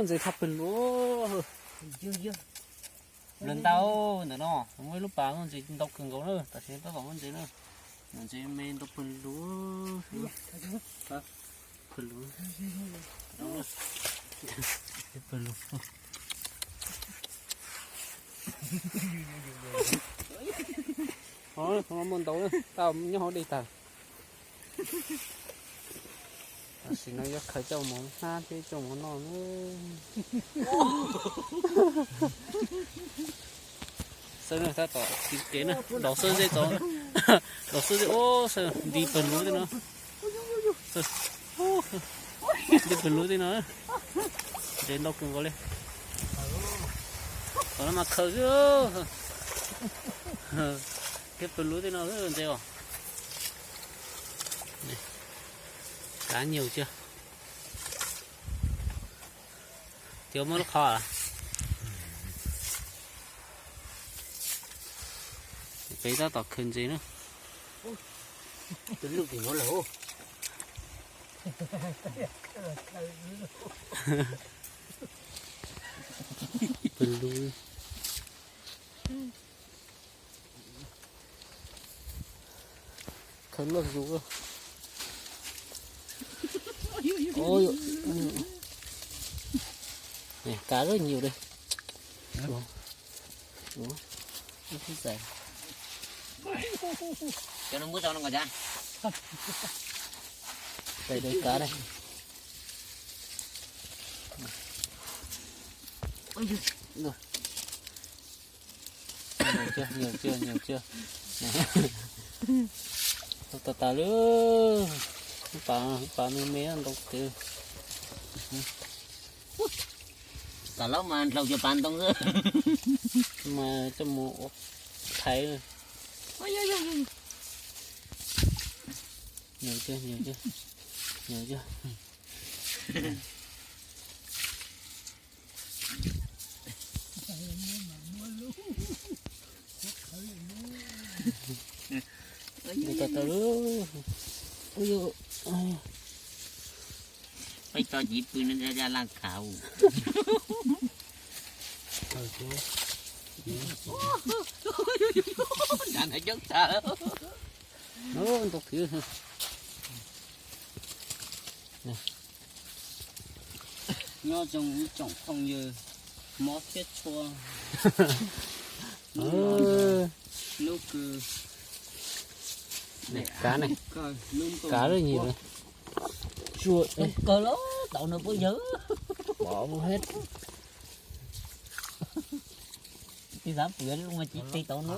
Ntses thaj pawg lug. Lawv ntau ntawm no, muaj ib lub pas muaj ntses ntau kawg nkaus na, tam sim no tab tom muaj ntses na. Ntses me ntau pawg lug. Pawg lug. Pawg lug. Muaj ntau, tau nyob hauv dej tag. Tam sim no yuav khaws coj mus hnab thiab coj mus noj na. Xawb na, tab tom tiv kev na, dov xawb zej tod, dov xawb zej, ub, xawb nti pawg lug tej no, nti pawg lug tej no, ntses ntau kawg nkaus li. Tom no mas khaws xwb, thiab pawg lug tej no ntses os. Kav nyuag cia, cia muab lub qhov. Peb tab tom khaws ntses na. Pawg lug. Khaws loj zus. Kav loj nyuag li. Cov no muab tso no nkaus cas. Tais dai kav dai. Nyuag cia, nyuag cia. Tau tas tas lawm. Pas, pas me me ntau tiag. Tam laub mas dlau cov pas ntoo xwb. Mas coj mus ua thaiv. Nyuag cia, nyuag cia, nyuag cia. Peb tso civ pw no ya laj khav. Ntau kawg. Nyob zoo ib tsoom phooj ywg mob thiab tshua. Lub kws kav ne, kav lub nyuag. Tsuag kawg los tau no puab yawg. Pom mus hab. Tij xav pum yuav lub mas tsis plig tau no.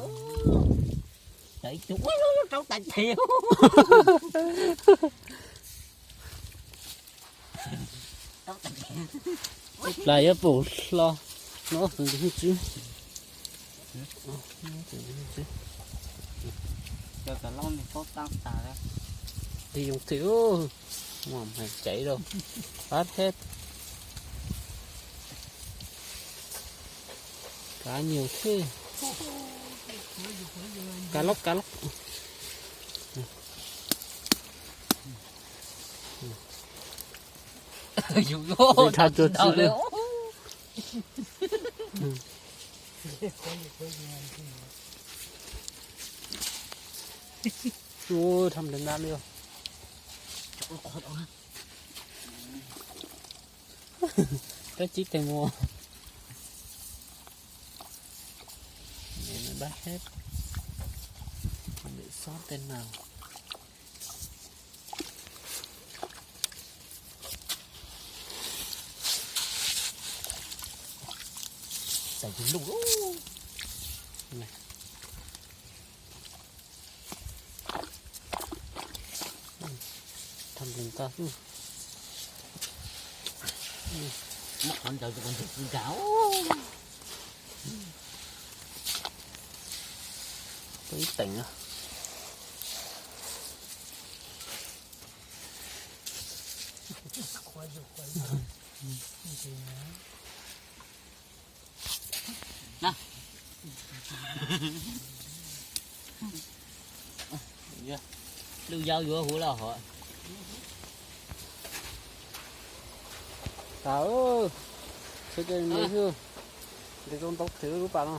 Cov ib tug ua rau tas ces. Plas yuav pum hlo no tus ntxim hlub tswb. Cov tom loj ne paub tab tas. Tig zoo thwm, muaj hais caiv rau, pab theb. Kav nyuag thiab. Kav loj, kav loj. Dhau cuag tsi li. Ua, dhau nplawg ntab li os. Peb tsib teg muag. Npaj hab, xob tej no. Txais tus luj lub. Thaj nplees toj xwb. Muab qhov ntawd rau tus ntxim nkag. Ib teem no. Lub yau yuav huv lawm hov. Tau. Ntev zoo ntau qhwv lub pas no.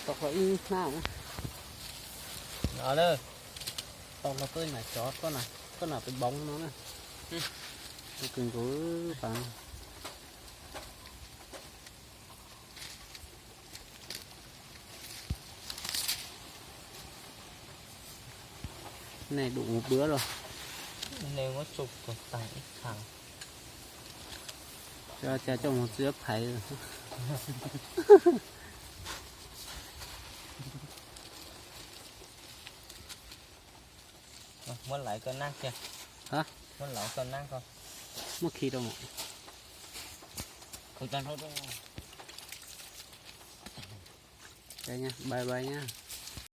Tau hlo ib hnab na. No na, tau hlo koj ib nam cov, koj nam pes boov no na. Kawg nkaus pas no. Nej dum ua npua los? Nej muab tsuj kuv tag ib qho. Coj, coj mus txiav phais. Muab lawv koj nab kiag. Muab lawv koj nab ko. Muab khi rau mus. Bye bye na.